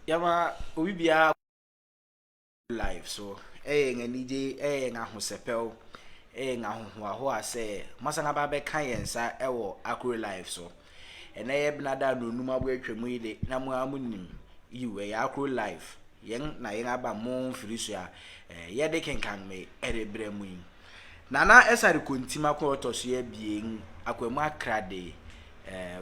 Yɛma obi biara live so. Ɛyɛ yɛn anigye, ɛyɛ yɛn ahosɛpɛw, ɛyɛ yɛn ahohoahoa sɛ moasan aba abɛka yɛn nsa ɛwɔ Akure Live so. Ɛnɛ yɛ benada a nonum abo atwa mu yi de, na mo ara monim. Yiw, ɛyɛ Akure Live. Yɛn na yɛn aba mo mfiri so a yɛde kenkan me ɛrebrɛ mu yi. Nana Ɛsare Kontim ako ɔtɔ so abien, Akwamu Akrade,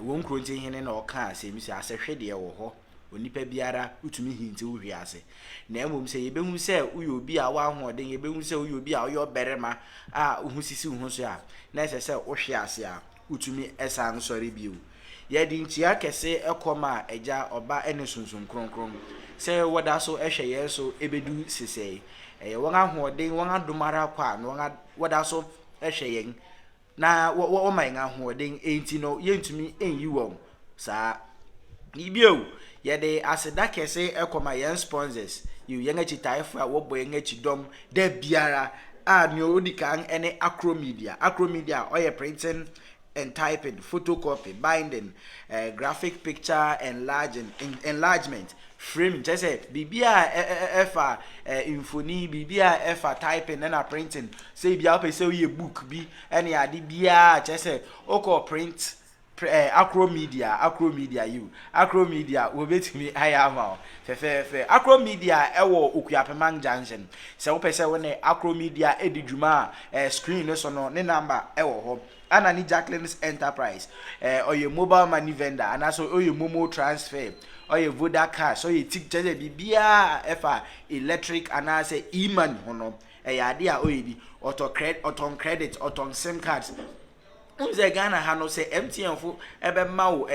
wɔn kuro nti hene na ɔka asɛm sɛ asɛhwɛ deɛ wɔ hɔ. Onipa biara wotumi hinti wo hwe ase. Na mmom sɛ yɛbɛhu sɛ woyɛ obi a woahoɔden, yɛbɛhu sɛ woyɛ obi a woyɛ ɔbarima a woho sisi wo ho so a, na ɛsɛ sɛ wohwe ase a wotumi ɛsan sɔre bio. Yɛde nkyia kɛse ɛkɔ ma Agya, Ɔba ne Sunsum Kronkron sɛ wɔda so ɛhwɛ yɛn so ɛbɛdu sesɛe. Ɛyɛ wɔn ahoɔden, wɔn adom ara kɔ a na wɔn wɔda so ɛhwɛ yɛn na wɔma yɛn ahoɔden, enti no yɛntumi nyi wɔn saa. Bio, yɛde aseda kɛse ɛkɔma yɛn sponsors, yɛn akyitaefoɔ a wɔbɔ yɛn akyi dɔm da biara, a nea odi kan ne Acro Media. Acro Media ɔyɛ printing and typing, photocopy, binding, graphic picture enlarging, enlargement, framing, kyerɛ sɛ biribi a ɛfa mfoni, biribi a ɛfa typing ɛna printing, sɛ ebi a wopɛ sɛ woyɛ book bi ɛne ade biara, kyerɛ sɛ wokɔ print Acro Media, Acro Media, yiw, Acro Media wɔbɛtumi ayɛ ama wo fɛfɛɛfɛ. Acro Media ɛwɔ Okuapemang Junction. Sɛ wopɛ sɛ wo ne Acro Media edi dwuma a, screen no so no ne number ɛwɔ hɔ. Ana ne Jacqueline's Enterprise, ɔyɛ mobile money vendor anaasɛ ɔyɛ MoMo transfer, ɔyɛ Voda Cash, ɔyɛ tik, kyerɛ sɛ biribiara ɛfa electric anaasɛ e-money ho no, ɛyɛ ade a ɔyɛ bi. Ɔtɔ credit, ɔtɔn credit, ɔtɔn SIM cards. N sɛ Ghana ha no, sɛ MTN fo ɛbɛma wo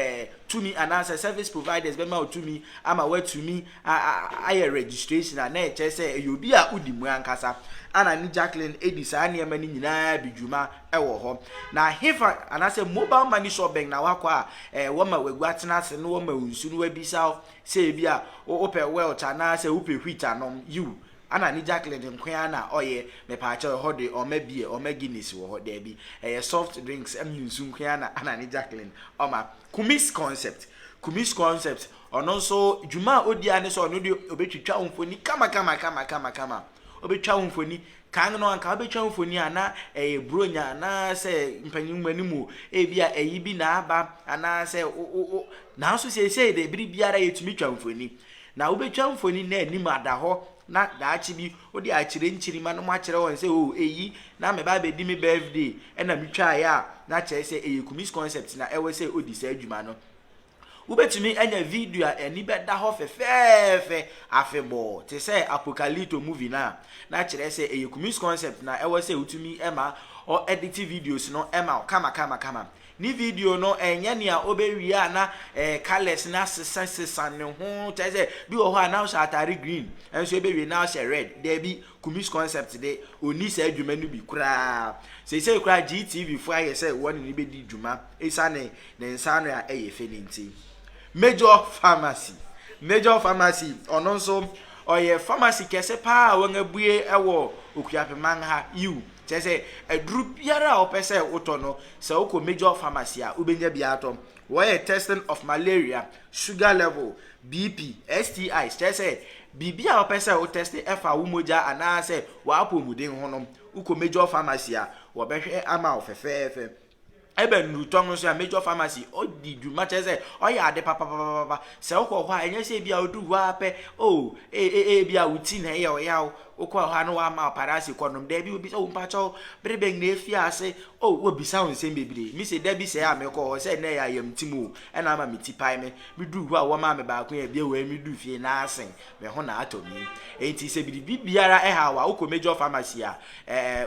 tumi anaasɛ service providers bɛma wo tumi ama woatumi ayɛ registration a, na ɛkyerɛ sɛ ɛyɛ obi a wodi mu ankasa. Ana ne Jacqueline edi saa nneɛma no nyinaa bi dwuma ɛwɔ hɔ. Na hefa anaasɛ mobile money shop bɛn na wakɔ a wɔma wagu atena ase na wɔma wo nsu na wabisa wo sɛ ebi a wopɛ Welch anaasɛ wopɛ wheat anom? Yiw, ana ne Jacqueline nkoa na ɔyɛ. Mepaakyɛw, ɛhɔ de ɔma beer, ɔma Guinness wɔ hɔ? Daabi, ɛyɛ soft drinks ɛne nsu nkoa na ana ne Jacqueline ɔma. Kumis Concept, Kumis Concept, ɔno nso dwuma a odi a ne sɛ ɔno de obɛtwitwa wo mfoni kama kama kama kama kama. Obɛtwa wo mfoni kan no, anka wobɛtwa wo mfoni a na ɛyɛ Buronya anaasɛ mpanyin mu anim ebi a ɛyi bi na aba anaasɛ o nanso seesei de, bere biara yɛtumi twa mfoni na wobɛtwa mfoni na anim ada hɔ na daakye bi wode akyerɛ nkyirima no mu akyerɛ wɔn sɛ, o, eyi na meba abɛdi me birthday ɛna metwaeɛ a, na kyerɛ sɛ ɛyɛ Kumis Concept na ɛwɔ sɛ odi saa adwuma no. Wobɛtumi anya video a ani bɛda hɔ fɛfɛɛfɛ afebɔɔ te sɛ Apocalypto movie no a, na kyerɛ sɛ ɛyɛ Kumis Concept na ɛwɔ sɛ wotumi ɛma ɔ edit videos no ɛma wo kama kama kama. Ne video no ɛnyɛ nea wobɛwie a na colours na sesa sesa ne ho, kyerɛ sɛ bi wɔ hɔ a na wohyɛ atare green ɛnso ɛbɛwie na wohyɛ red. Daabi, Kumis Concept de ɔni saa adwuma no bi koraa. Seesei koraa GTV fo ayɛ sɛ wɔne ne bɛdi dwuma ɛsiane ne nsa ano a ɛyɛ fɛ ne nti. Major Pharmacy, Major Pharmacy, ɔno nso ɔyɛ pharmacy kɛse paa a wɔn abue ɛwɔ Okuapemang ha. Yiw, kyerɛ sɛ aduru biara a wɔpɛ sɛ wotɔ no, sɛ wokɔ Major Pharmacy a, wobɛnya bi atɔ. Wɔyɛ testing of malaria, sugar level, BP, STIs, kyerɛ sɛ biribi a wɔpɛ sɛ wo test ɛfa wo mogya anaasɛ w'apɔmuden ho no, wokɔ Major Pharmacy a, wɔbɛhwɛ ama wo fɛfɛɛfɛ. Ɛbɛn nnurutɔn nso a, Major Pharmacy ɔdi dwuma, kyerɛ sɛ ɔyɛ ade papapapapa. Sɛ wokɔ hɔ a, ɛnyɛ sɛ ebi a woduru hɔ a pɛ o ee ebi a wo ti na ɛyɛ ɔyaw, wokɔ hɔ a na wama wo parasi kɔnom. Daabi, obi sɛ wo mpakyɛw, bere bɛn na efi ase o, wɔbisa wo nsɛm bebree. Mi sɛ dabi sɛ a mekɔ hɔ sɛ nnɛ yɛ ayamtim o, ɛna ama me ti pae me. Meduru hɔ a, wɔmaa me baako yɛ bia wɔ mi du fie na asen me ho na atɔ mi. Enti sɛ biribi biara ɛha wo a, wokɔ Major Pharmacy a,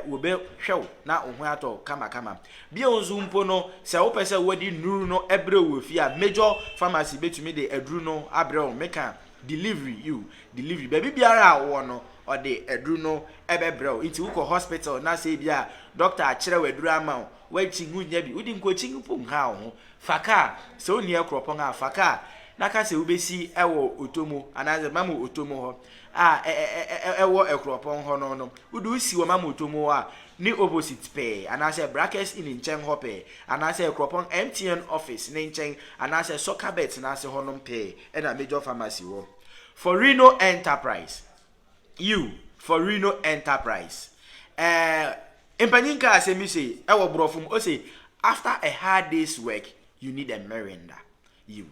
wɔbɛhwɛ wo na wo ho atɔ kamakama. Bio nso mpo no, sɛ wopɛ sɛ wɔde nnuru no ɛbrɛ wɔ fie a, Major Pharmacy bɛtumi de aduru no abrɛ wo. Meka delivery, you delivery, baabi biara a wowɔ no, ɔde aduru no ɛbɛbrɛ wo. Nti wokɔ hospital na sɛ bi a doctor akyerɛ wo aduru ama wo, woakyi wonya bi, wode nkɔkyi mpo nha wo ho. Fa kaa, sɛ wonni Akuropɔn a, fa kaa na ka sɛ wobɛsi ɛwɔ Otomo anaasɛ Mama Otomo hɔ a ɛwɔ Akuropɔn hɔ no, wode wosi wɔ Mama Otomo hɔ a, ne opposite pɛɛ anaasɛ Brackets Inn nkyɛn hɔ pɛɛ anaasɛ Akuropɔn MTN office ne nkyɛn anaasɛ Soccer Bet n'ase hɔnom pɛɛ ɛna Major Pharmacy wɔ. Forino Enterprise. Yiw, Forino Enterprise. Ɛɛ, mpanyin kaa asɛm bi se, ɛwɔ borɔfo mu, ose, After a hard day's work, you need a Mirinda. Yiw.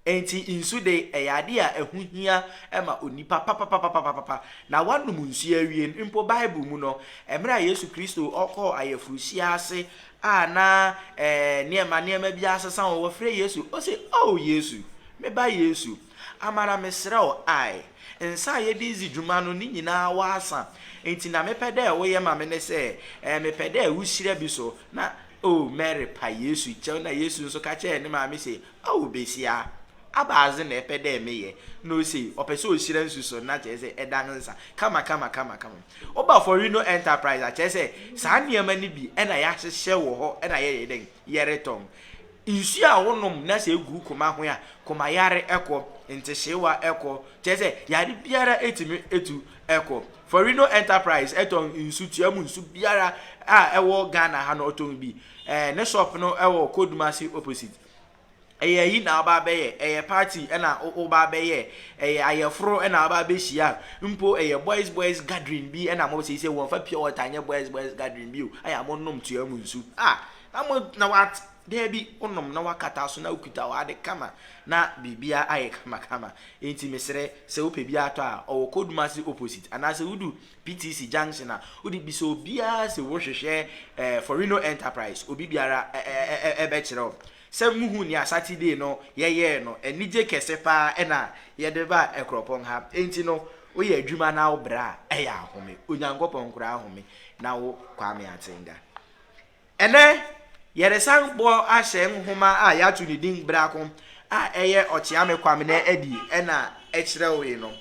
Enti nsu de, ɛyɛ ade a ɛho hia ma onipa papapapapapa. Na woanom nsu awie no, mpo Bible mu no, mmere a Yesu Kristo ɔkɔɔ ayeforohyia ase a na ɛɛ nneɛma nneɛma bi asesa wɔ wɔfrɛ Yesu, ose, Oh Yesu, me ba Yesu, amara mesrɛ wo ae, nsa a yɛde dzi dwuma no ne nyinaa wɔasa, enti na mepɛ dɛ woyɛ ma me ne sɛ, ɛɛ mepɛ dɛ wuhyira bi so, na oh Mary pa Yesu kyɛw na Yesu nso ka kyerɛɛ ne maame se, Ao basia, abadze na epɛ dɛ meyɛ? Na ose ɔpɛ sɛ ohyira nsu so na kyerɛ sɛ ɛdan nsa kama kama kama kama. Woba Forino Enterprise a, kyerɛ sɛ saa nneɛma no bi na yɛahyehyɛ wɔ hɔ na yɛyɛ dɛn? Yɛretɔn. Nsu a wonom na sɛ egu wo koma ho a, komayare kɔ, ntehyeewa kɔ, kyerɛ sɛ yare biara etumi tu kɔ. Forino Enterprise tɔn nsu, tua mu nsu biara a ɛwɔ Ghana ha no ɔtɔn bi. Ɛɛ ne shop no wɔ Kodumasi opposite. Ɛyɛ ayi na woba abɛyɛ, ɛyɛ party na woba abɛyɛ, ɛyɛ ayɛforo na woba abɛhyia, mpo ɛyɛ boys boys gathering bi na mo sɛ sɛ wɔmfa pure water nyɛ boys boys gathering bi o, ayɛ a monom tua mu nsu. Ah, na mo na wat daabi wonom na wakata so na wokuta w'ade kama na biribia ayɛ kamakama. Enti mesrɛ sɛ wopɛ bi atɔ a, ɔwɔ Kodumasi opposite anaasɛ wodu PTC junction a, wode bisa obiara sɛ wohwehwɛ eh, Forino Enterprise, obi biara ɛbɛkyerɛ wo. Sɛ muhu nea Saturday no yɛyɛɛ no, anigye kɛse paa na yɛde baa Akuropɔn ha. Enti no, woyɛ adwuma na wobrɛ a, ɛyɛ ahome. Onyankopɔn koraa ahome na wo Kwame Atenga. Ɛnnɛ, yɛresan bɔ ahyɛ nhoma a yɛato ne din Brako a ɛyɛ Ɔkyeame Kwamena Adi na ɛkyerɛwee no.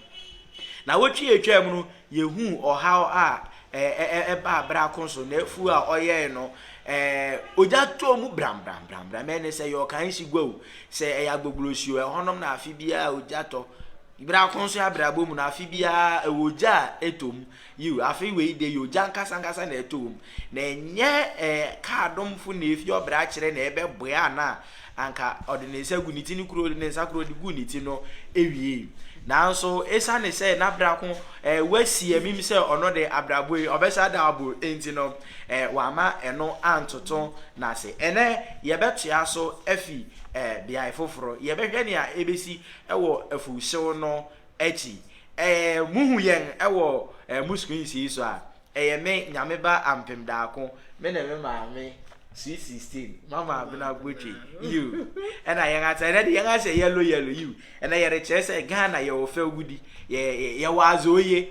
Nawɔtwe a etwaam no, yehuu ɔhaw a ɛbaa Brako so, n'afuw a ɔyɛe no, ogya tɔɔ mu brambrambrambram. Ɛne sɛ ɛyɛ ɔkanhye gua o, sɛ ɛyɛ agboglosi o, ɛhɔnom na afe biara ogya tɔ. Brako nso abrabɔ mu no, afe biara ɛwɔ ogya a ɛtɔ mu. Yiw, afe wei de, ɛyɛ ogya ankasankasa na ɛtɔ wom. Na ɛnyɛ kaadomfo na efi ɔbra kyerɛ na ɛbɛboa ana anka ɔde ne nsa gu ne ti no kuro ne nsa koro de gu ne ti no wiei. Nanso esiane sɛ na brako eh, wasi amim sɛ ɔno de abrabɔ yi ɔbɛsa da abo nti no, eh, wamma ɛno antoto n'ase. Ɛnnɛ yɛbɛtoa so afi eh, beae foforo. Yɛbɛhwɛ nea ebesi wɔ afuwhyew no akyi. Eh, muhu yɛn wɔ eh, mo screens yi so a, ɛyɛ me, Nyame Ba Ampem Daako, me ne me maame, Sweet 16, Mama Abena Botwe, yiw, ɛna yɛn ata, ɛnɛ de yɛn ahyɛ yellow yellow, yiw, ɛnɛ yɛrekyerɛ sɛ Ghana yɛwɔ fɛwgudi, yɛ, yɛwɔ adze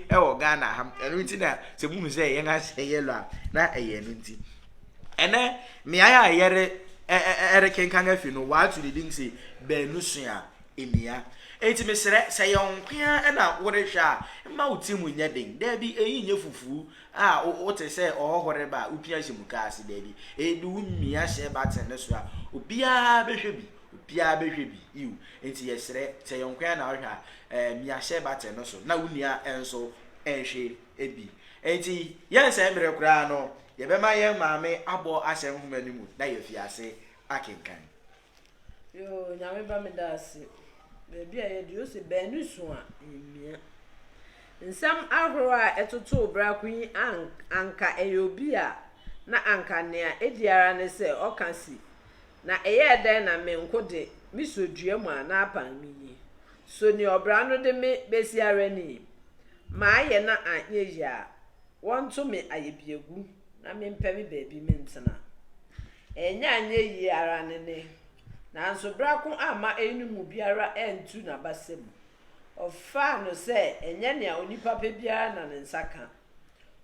ɛwɔ Ghana ha, ɛno nti na sɛ muhu sɛ yɛn ahyɛ yellow a, na ɛyɛ ɛno nti. Ɛnɛ, mmeae a yɛre, ɛrekenkan afi no, wɔato ne din se Baanu Sua Emia. Enti mesrɛ, sɛ ɛyɛ wo nko ara na worehwɛ a, mma wo tirim nyɛ den. Dabi, eyi nyɛ fufuw a wote sɛ ɔhɔho reba a wupia hyɛ mukaase. Dabi, eyi de wumia hyɛ button no so a, obiara bɛhwɛ bi. Obiara bɛhwɛ bi. Yiw. Enti yɛsrɛ, sɛ ɛyɛ wo nko ara na wohwɛ a, eh, mia hyɛ button no so na wo nua nso nhwɛ bi. Enti yɛnsɛe mmere koraa no, yɛbɛma yɛn maame abɔ ahyɛ nhoma no mu na yɛafi ase akenkan. Yoo Nyame ba meda ase. Baabi a yɛadu ose baanu su a ɛmmia. Nsɛm ahorow a ɛtotoo brako yi anka ɛyɛ obi a na anka nea edi ara ne sɛ ɔka se na ɛyɛɛ dɛn na me nko de me sɔ dua mu a na apan me yi? So nea ɔbra no de me besi ara ni? Mayɛ na anyɛ yie a wɔnto me ayɛbiagu na mempɛ me baabi mentena. Ɛnyɛ anyɛ yie ara ne ne. Nanso Brako amma eyinom mu biara antu n'abasa mu. Ɔfaa no sɛ ɛnyɛ nea onipa pɛ biara na ne nsa ka.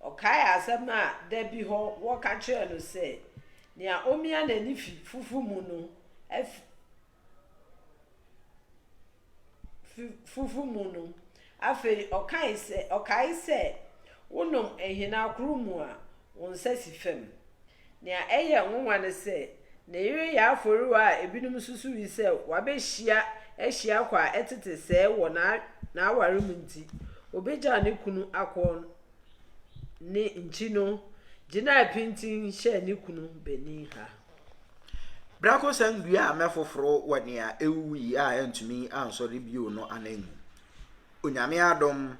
Ɔkaee asɛm a da bi hɔ wɔka kyerɛɛ no sɛ, Nea omia n'ani fi fufu mu no afi fufu mu no. Afei ɔkae sɛ, ɔkae sɛ, Wonom ahina koro mu a, wo nsa si fam. Nea ɛyɛ nwonwa ne sɛ, ne yere yɛ afɔrewa a ebinom susuwii sɛ wabehyia ahyia kwa a ɛtete sɛɛ wɔ n'aware mu nti, obegyaw ne kunu akɔ ne nkyi no gyinaa pintinn hyɛɛ ne kunu banin ha. Biako san duaa mmɛ foforo wɔ nea ewuwui a antumi ansɔre bio no ananmu. Onyame adom,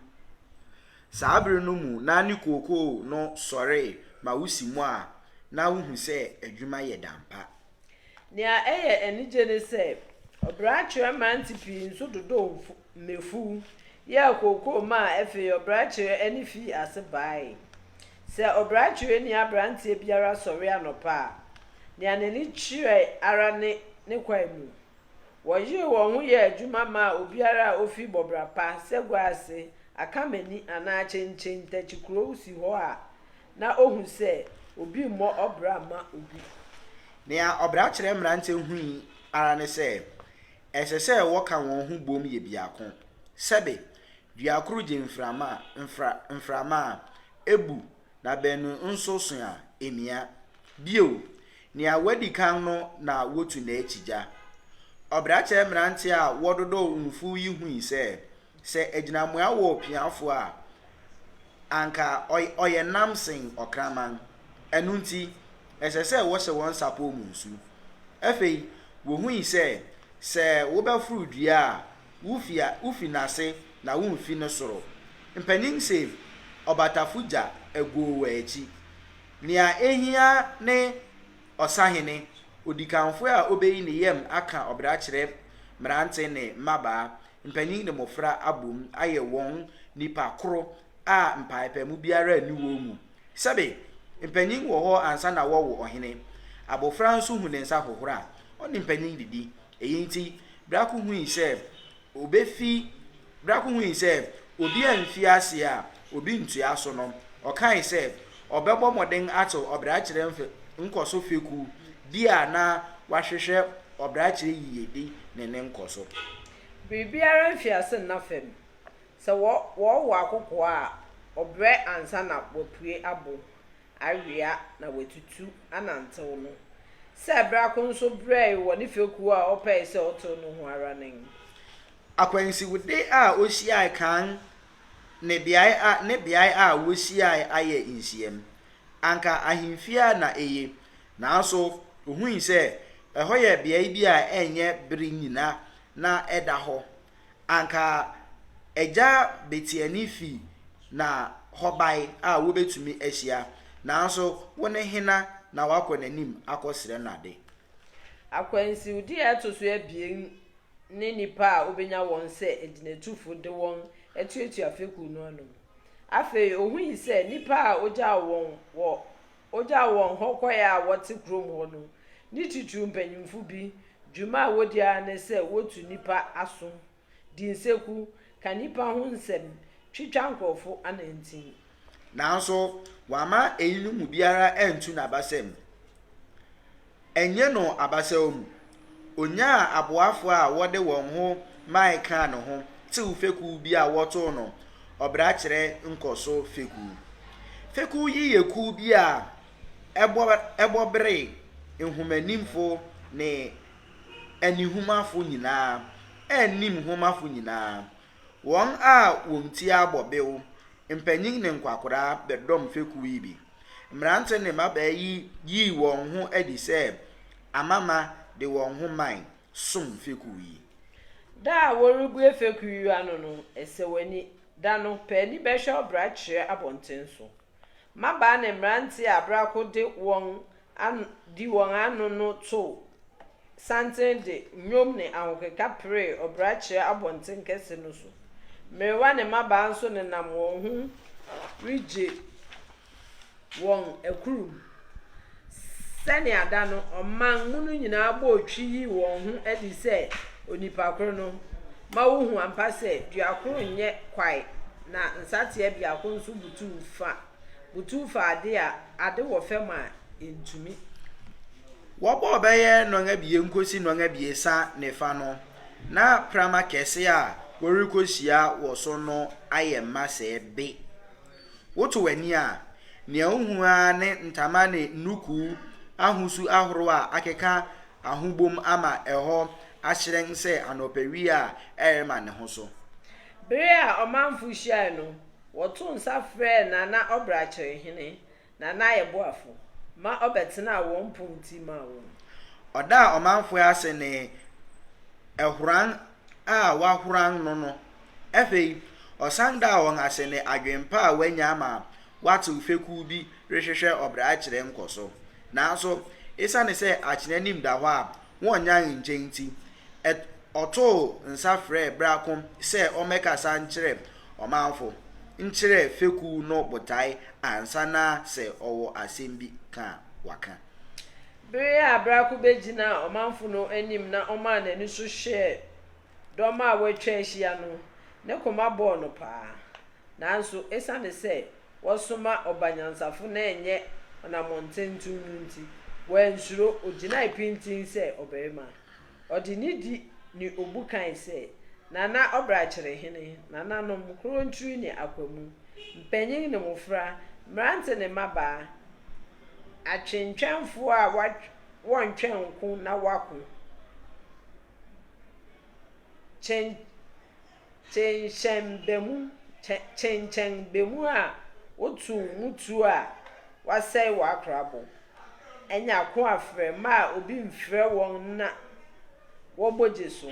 saa bere no mu na ne kookoo no sɔree ma wusi mu a, na wuhu sɛ adwuma yɛ dɛ ampa. Nea ɛyɛ anigye ne sɛ, ɔbrakyerɛ mmerante pii nso dodɔw mmefuw yɛɛ kookoo maa afei ɔbrakyerɛ ani fii ase bae. Sɛ ɔbrakyerɛni aberanteɛ biara sɔre anɔpa a, nea n'ani kyerɛ ara ne ne kwae mu. Wɔyeree wɔn ho yɛɛ adwuma maa obiara a ofi Bɔbra Pa, Seguase, Akamani anaa Kyenkyen Ntakyikurow si hɔ a na ohu sɛ obi mmɔ ɔbra mma obi. Nea ɔbrakyerɛ mmerante hui ara ne sɛ ɛsɛ sɛ wɔka wɔn ho bom yɛ biako. Sɛbe, dua koro gye mframa mframa a, ebu na baanu nso so a, emia. Bio, nea wadi kan no na wotu n'akyi gya. Ɔbrakyerɛ mmerante a wɔdodɔw mfuw yi hui sɛ, sɛ agyinamoa wɔ piafo a, anka ɔyɛ nnam sen ɔkraman. Ɛno nti, ɛsɛ sɛ wɔhyɛ wɔn sapɔw mu nsu. Afei, wohui sɛ, sɛ wobɛforo dua a, wufi a wufi n'ase na wumfi ne soro. Mpanyin se ɔbatafo gya aguo wɔ akyi. Nea ehia ne ɔsahene, odikanfo a obeyi ne yam aka ɔbrakyerɛ mmerante ne mmabaa, mpanyin ne mmofra abom ayɛ wɔn nnipa koro a mpaepaemu biara nni wɔn mu. Sɛbe, mpanyin wɔ hɔ ansa na wɔwo ɔhene. Abofra nso hu ne nsa hohoro a, ɔne mpanyin didi. Eyi nti, Brako hui sɛ obefi Brako hui sɛ obi amfi ase a obi ntua so no, ɔkae sɛ ɔbɛbɔ mmɔden atew ɔbrakyerɛ mfe nkɔso fekuw bi a na wahwehwɛ ɔbrakyerɛ yiyedi ne ne nkɔso. Biribiara mfiase nna fam. Sɛ wɔwo akokoaa a, ɔbrɛ ansa na wapue abo. awea na watutu anantew no. Sɛ Brako nso brɛe wɔ ne fekuw a ɔpɛe sɛ ɔtew no ho ara nen. Akwansiwde a ohyiae kan ne beae a ne beae a wohyiae ayɛ nhyiam. Anka ahemfie a na eye, nanso ohui sɛ ɛhɔ yɛ beae bi a ɛnyɛ bere nyina na ɛda hɔ. Anka Agya Betiani fi na hɔ bae a wobetumi ahyia, nanso wo ne hena na woakɔ n'anim akɔsrɛ no ade? Akwansiwde a ɛto so abien ne nnipa a obenya wɔn sɛ agyinatufo de wɔn atuatua fekuw no ano. Afei ohui sɛ nnipa a ogyaw wɔn wɔ ogyaw wɔn hɔ kɔe a wɔte kurom hɔ no, ne titiriw mpanyimfo bi, dwuma a wodi ara ne sɛ wotu nnipa aso, di nseku, ka nnipa ho nsɛm, twitwa nkurɔfo anantin. Nanso wamma eyinom mu biara antu n'abasa mu. Annye no abasaw mu. Onyaa aboafo a wɔde wɔn ho mae kaa ne ho tew fekuw bi a wɔtoo no Ɔbrakyerɛ Nkɔso Fekuw. Fekuw yi yɛ kuw bi a ɛbɔ ɛbɔ bere nhomanimfo ne anihumafo nyinaa, annim nhomafo nyinaa. Wɔn a wɔn ti abɔ bew, mpanyin ne nkwakoraa bɛdɔm fekuw yi bi. Mmerante ne mmabaa yi yii wɔn ho adi sɛ amama de wɔn ho mae som fekuw yi. Da a wɔrebue fekuw yi ano no, ɛsɛ w'ani. Da no, pɛ ani bɛhwɛ ɔbrakyerɛ abɔnten so. Mmabaa ne mmerante a brako de wɔn ano di wɔn ano no too santen de nnwom ne ahokeka peree ɔbrakyerɛ abɔnten kɛse no so. Mmerewa ne mmabaa nso nenam wɔn ho regye wɔn akurum. Sɛnea da no, ɔman mu no nyinaa bɔɔ twi yii wɔn ho adi sɛ onipa koro no, ma wohu ampa sɛ dua koro nyɛ kwae na nsateaa biako nso butuw fa butuw fa ade a ade wɔ fam a entumi. Wɔbɔɔ bɛyɛ nnɔnabienn kosi nnɔnabiɛsa ne fa no, na prama kɛse a wɔrekohyia wɔ so no ayɛ ma sɛɛ be. Woto w'ani a, nea wuhu ara ne ntama ne nnukuu ahosu ahorow a akeka ahobom ama ɛhɔ ahyerɛn sɛ anɔpawia a ɛrema ne ho so. Bere a ɔmanfo hyiae no, wɔtoo nsa frɛɛ Nana Ɔbrakyerɛhene, Nana Ayɛboafo, ma ɔbɛtenaa wɔn pon ti maa wɔn. Ɔdaa ɔmanfo ase ne ɛhoran a wɔahoran no no. Afei, Ɔsan daa wɔn ase ne adwempa a wɔanya ama wɔatew fekuw bi rehwehwɛ ɔbrakyerɛ nkɔso. Nanso, esiane sɛ akyene anim da hɔ a wonnyan nkyɛ nti, ɔtoo nsa frɛɛ Brako sɛ ɔmmɛkasa nkyerɛ ɔmanfo, nkyerɛ fekuw no botae ansa na sɛ ɔwɔ asɛm bi ka a, waka. Bere a Brako begyinaa ɔmanfo no anim na ɔmaa n'ani so hwɛɛ dɔm a wɔatwa ahyia no, ne koma bɔɔ no paa. Nanso esiane sɛ wɔsoma ɔba nyansafo na ɛnyɛ ɔnammɔntenten no nti, wansuro, ogyinae pintinn sɛ ɔbarima. Ɔde nidi ne obu kae sɛ, Nana Ɔbrakyerɛhene, nananom, Kurontiri ne Akwamu, mpanyin ne mmofra, mmerante ne mmabaa, atwentwɛnfo a wɔntwɛn nko na wɔako, kyenkyɛnbamu a wotow mu tuo a wɔasɛe w'akorabɔ, anyako afrɛmma a obi mfrɛ wɔn na wɔbɔ gye so,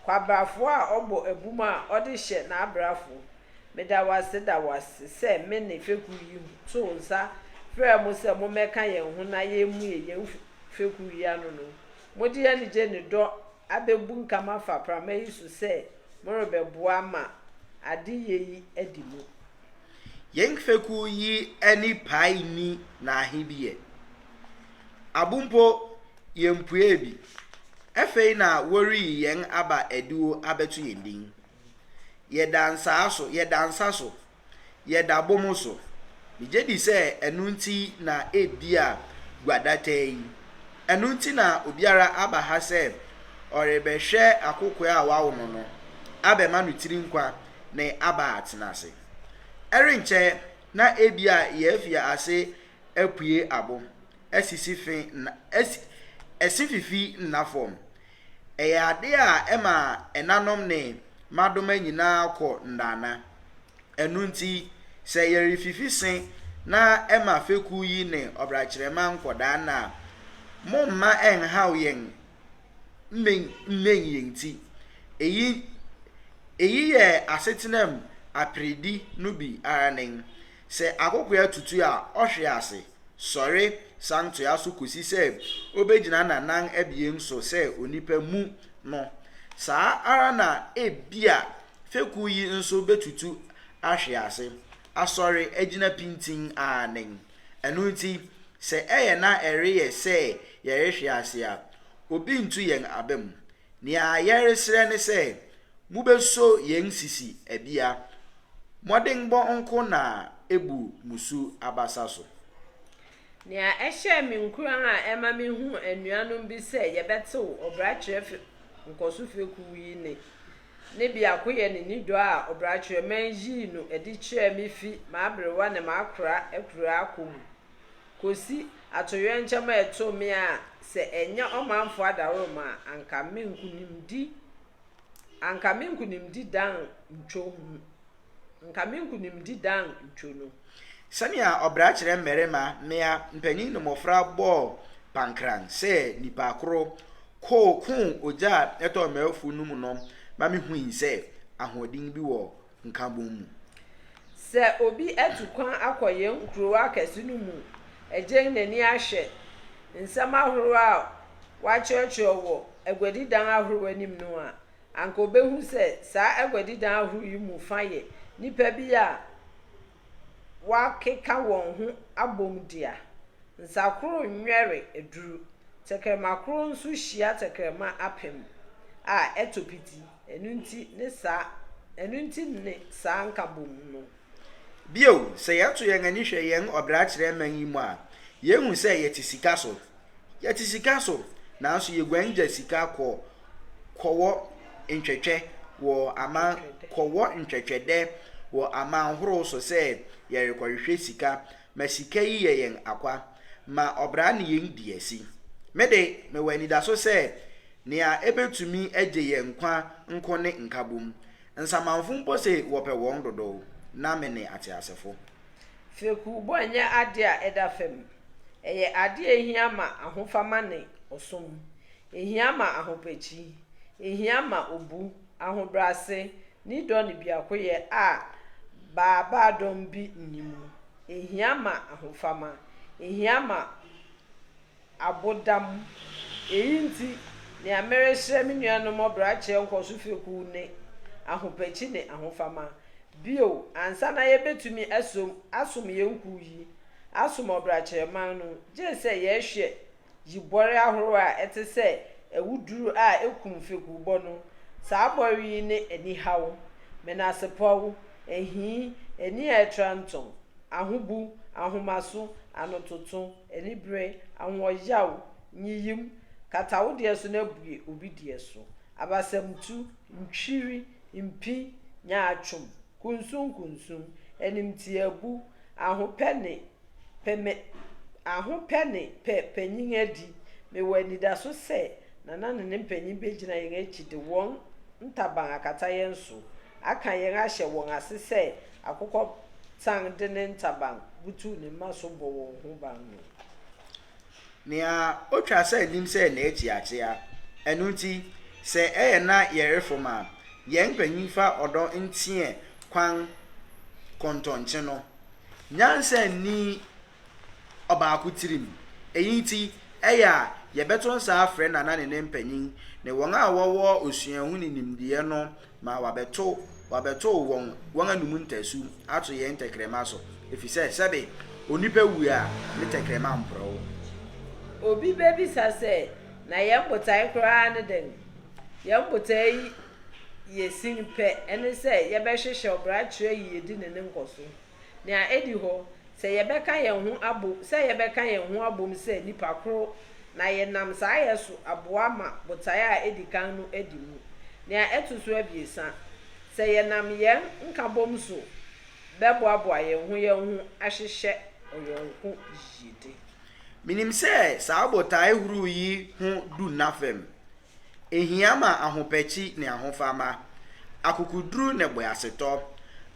kwabrafo a ɔbɔ abum a ɔde hyɛ n'abrafo. Meda wo ase da wo ase sɛ me ne fekuw yi too nsa frɛɛ mo sɛ mommɛka yɛn ho na yemmue yɛn fekuw yi ano no. Mode anigye ne dɔ abebunkam afa prama yi so sɛ morebɛboa ma adeyɛ yi adi mu. Yɛn fekuw yi ani pae nni n'ahe bi ɛ. Abo mpo yempuee bi. Afei na wɔreyi yɛn aba adiwo abɛto yɛn din. Yɛda nsaa so, yɛda nsa so, yɛda bom so. Migye di sɛ ɛno nti na ebia guadataa yi. Ɛno nti na obiara aba ha sɛ ɔrebɛhwɛ akokoaa a wɔawo no no, abɛma no tiri nkwa ne aba atena ase. Ɛrenkyɛ na ebia yɛafi ase apue abo, asisi fe na asi ɛse fifi nna fam. Ɛyɛ ade a ɛma ɛnanom ne mmadoma nyinaa kɔ nnaana. Ɛno nti, sɛ yɛrefifi se na ɛma fekuw yi ne ɔbrakyerɛma nkɔdaa nna a, momma ɛnhaw yɛn mmɛn yɛn ti. Eyi eyi yɛ asetenam aperedi no bi ara nen. Sɛ akokoaa tutu a, ɔhwe ase, sɔre san toa so kosi sɛ obegyina n'anan abien so sɛ onipa mu no. Saa ara na ebia fekuw yi nso betutu ahwe ase, asɔre agyina pintinn ara nen. Ɛno nti, sɛ ɛyɛ na ɛreyɛ sɛ yɛrehwe ase a, obi ntu yɛn aba mu. Nea yɛresrɛ ne sɛ mubeso yɛn sisi abia. Mmɔdenbɔ nko na ebu mmusu abasa so. Nea ɛhyɛɛ me nkuran a ɛma mihuu anuanom bi sɛ yɛbɛtew ɔbrakyerɛ nkɔso fekuw yi ne ne biakoyɛ ne nidɔ a ɔbrakyerɛman yii no adi kyerɛɛ me fi m'aberewa ne m'akora akuraa kɔ mu kosi atoyerɛnkyɛm a ɛtoo me a sɛ ɛnyɛ ɔmanfo adaworoma a anka me nkonimdi anka me nkonimdi dan ntwo anka me nkonimdi dan ntwo no. Sɛnea ɔbrakyerɛ mmarima, mmea, mpanyin ne mmofra bɔɔ pankran sɛ nnipa koro koo koo ogya a ɛtɔɔ m'afuw no mu no ma mihui sɛ ahoɔden bi wɔ nkabom mu. Sɛ obi atu kwan akɔ yɛn nkurow akɛse no mu agyen n'ani ahwɛ nsɛm ahorow a wɔakyerɛkyerɛw wɔ aguadidan ahorow anim no a, anka obehu sɛ saa aguadidan ahorow yi mu fã yɛ nnipa bi a wɔakeka wɔn ho abom dea. Nsakoro nwɛre aduru. Tɛkrɛma koro nso hyia tɛkrɛma apem a ɛtɔ piti. Ɛno nti ne saa ɛno nti ne saa nkabom no. Bio, sɛ yɛto yɛn ani hwɛ yɛn ɔbrakyerɛ man yi mu a, yehu sɛ yɛte sika so. Yɛte sika so, nanso yeguan gya sika kɔ kɔwɔ ntwɛtwɛ wɔ aman kɔwɔ ntwɛtwɛdɛ wɔ aman horow so sɛ yɛrekɔhwehwɛ sika ma sika yi yɛ yɛn akwa, ma ɔbra ne yɛn di asi. Me de, mewɔ anidaso sɛ nea ebetumi agye yɛn nkwa nko ne nkabom. Nsamanfo mpo se wɔpɛ wɔn dodow, na mene ateasefo. Fekuwbɔ nyɛ ade a ɛda fam. Ɛyɛ ade a ehia ma ahofama ne ɔsom. Ehia ma ahopakyi. Ehia ma obu, ahobrɛase, Nidɔ ne biakoyɛ a baabaadɔm bi nni mu. Ehia ma ahofama. Ehia ma abodam. Eyi nti, nea meresrɛ me nuanom ɔbrakyerɛ nkɔso fekuw ne ahopakyi ne ahofama. Bio, ansa na yebetumi asom asom yɛn kuw yi, asom ɔbrakyerɛman no, gye sɛ yɛhwɛ yi bɔre ahorow a ɛte sɛ awuduru a ekum fekuwbɔ no. Saa bɔre yi ne anihaw, menasepɔw, ahi, ani a ɛtra ntɔn, ahobu, ahomaso, anototo, anibere, ahoɔyaw, nyiyim, kata wo deɛ so na bue obi deɛ so, abasamtu, ntwiri, mpi, nyaatwom, kunsunkunsun, animtiaabu, ahopɛ ne pɛ me ahopɛ ne pɛ panyin adi. Mewɔ anidaso sɛ Nana ne ne mpanyin begyina yɛn akyi de wɔn ntaban akata yɛn so, aka yɛn ahyɛ wɔn ase sɛ akokɔtan de ne ntaban butuw ne mma so bɔ wɔn ho ban no. Nea otwa sɛ nim sɛ n'akyi akyea. Ɛno nti, sɛ ɛyɛ na yɛrefom a, yɛn mpanyin fa ɔdɔ nteɛ kwan kɔntɔnkye no. Nyansa nni ɔbaako tirim. Eyi nti, ɛyɛ a yɛbɛto nsa afrɛ Nana ne ne mpanyin ne wɔn a wɔwɔ osuahu ne nimdeɛ no ma wɔabɛto wɔabɛtow wɔn wɔn anom ntasu ato yɛn tɛkrɛma so, efisɛ sɛbe onipa wu a, ne tɛkrɛma mporɔw. Obi bebisa sɛ, 'Na yɛn botae koraa ne dɛn? Yɛn botae yi yɛ sin pɛ, ɛne sɛ yɛbɛhwehwɛ ɔbrakyerɛ yiyedi ne ne nkɔso. Nea edi hɔ, sɛ yɛbɛka yɛn ho abom, sɛ yɛbɛka yɛn ho abom sɛ nnipa koro, na yɛnam saa yɛ so aboa ma botae a edi kan no adi mu. Nea ɛto so abiɛsa, sɛ yɛnam yɛn nkabom so bɛboaboa yɛn ho yɛn ho ahyehyɛ ɔyɔnko yiyedi. Minim sɛ saa botae horow yi ho du nna fam. Ehia ma ahopakyi ne ahofama, akokoduru ne boasetɔ,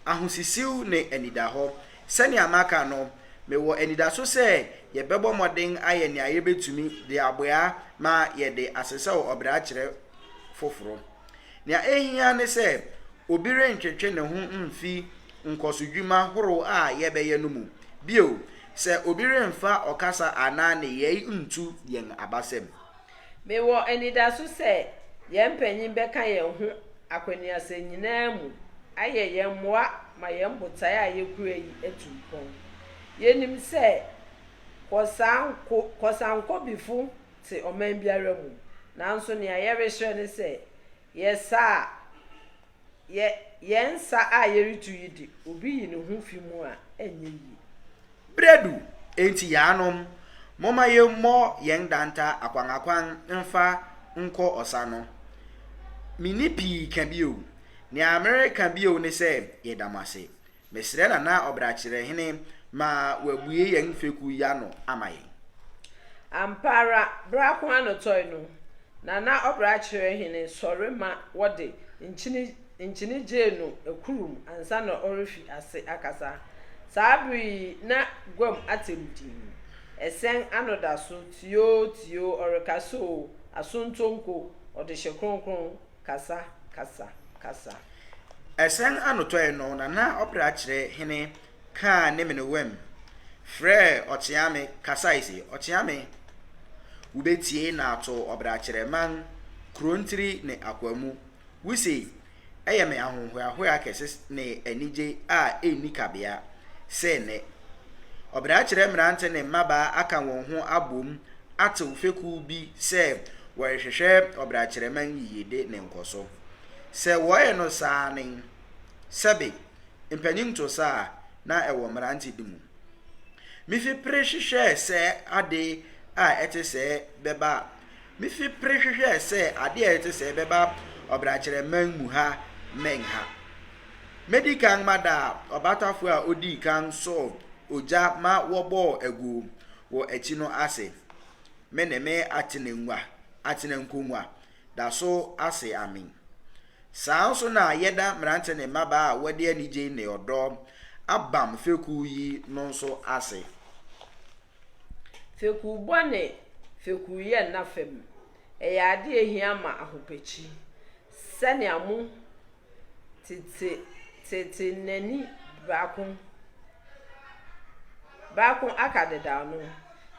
ahosisiw ne anidahɔ. Sɛnea maka no, mewɔ anidaso sɛ yɛbɛbɔ mmɔden ayɛ nea yebetumi de aboa ma yɛde asesɛw ɔbrakyerɛ foforo. Nea ehia ne sɛ obi rentwetwe ne ho mfi nkɔsodwuma horow a yɛbɛyɛ no mu. Bio, sɛ obi remfa ɔkasa anaa nneyɛe ntu yɛn abasam. Mewɔ anidaso sɛ yɛn mpanyin bɛka yɛn ho akwaniasa nyinaa mu ayɛ yɛn mmoa ma yɛn botae a yekura yi atu mpɔn. Yenim sɛ kɔsankɔbifo te ɔman biara mu, nanso nea yɛresrɛ ne sɛ yɛ saa a, Yɛ yɛn nsa a yɛretu yi de, obi yi ne ho fi mu a, ɛnyɛ yie. Berɛ adu, enti yaanom, momma yɛmmɔ yɛn danta akwanakwan mfa nkɔ ɔsa no. Menni pii ka bio. Nea mereka bio ne sɛ yɛda mo ase. Mesrɛ Nana Ɔbrakyerɛhene ma wabue yɛn fekuw yi ano ama yɛn. Ampa ara, bere ako ano tɔe no, Nana Ɔbrakyerɛhene sɔre ma wɔde nkyene nkyene gyee no akurum ansa na ɔrefi ase akasa. Saa bere yi na guam atɛm dinn. Ɛsɛn ano da so tioo tioo ɔrekasa oo, asontonko, ɔdehye kronkron. Kasa, kasa, kasa. Ɛsɛn anotɔe no, Nana Ɔbrakyerɛ hene kaa ne menewam frɛɛ Ɔkyeame kasae se, Ɔkyeame, wubetie na ato Ɔbrakyerɛ man, Kurontiri ne Akwamu. Wuse, ɛyɛ me ahohoahoa kɛse ne anigye a enni kabea sɛ nnɛ, Ɔbrakyerɛ mmerante ne mmabaa aka wɔn ho abom atew fekuw bi sɛ wɔrehwehwɛ ɔbrakyerɛman yiyedi ne nkɔso. Sɛ wɔyɛ no saa nen, sɛbe mpanyin to sa a, na ɛwɔ mmerante de mu. Mifi pere hwehwɛɛ sɛ ade a ɛte sɛɛ bɛba Mifi pere hwehwɛɛ sɛ ade a ɛte sɛɛ bɛba ɔbrakyerɛman mu ha mmɛn ha. Medi kan mada ɔbatafo a odii kan sɔɔ ogya ma wɔbɔɔ aguo wɔ akyi no ase. Me ne me atenengua, atenankongua, da so ase amen. Saa nso na yɛda mmerante ne mmabaa a wɔde anigye ne ɔdɔ abam fekuw yi no nso ase. Fekuwbɔ ne fekuwyɛ nna fam. Ɛyɛ ade a ehia ma ahopakyi. Sɛnea mo. Tete Titenani baako baako aka dedaw no.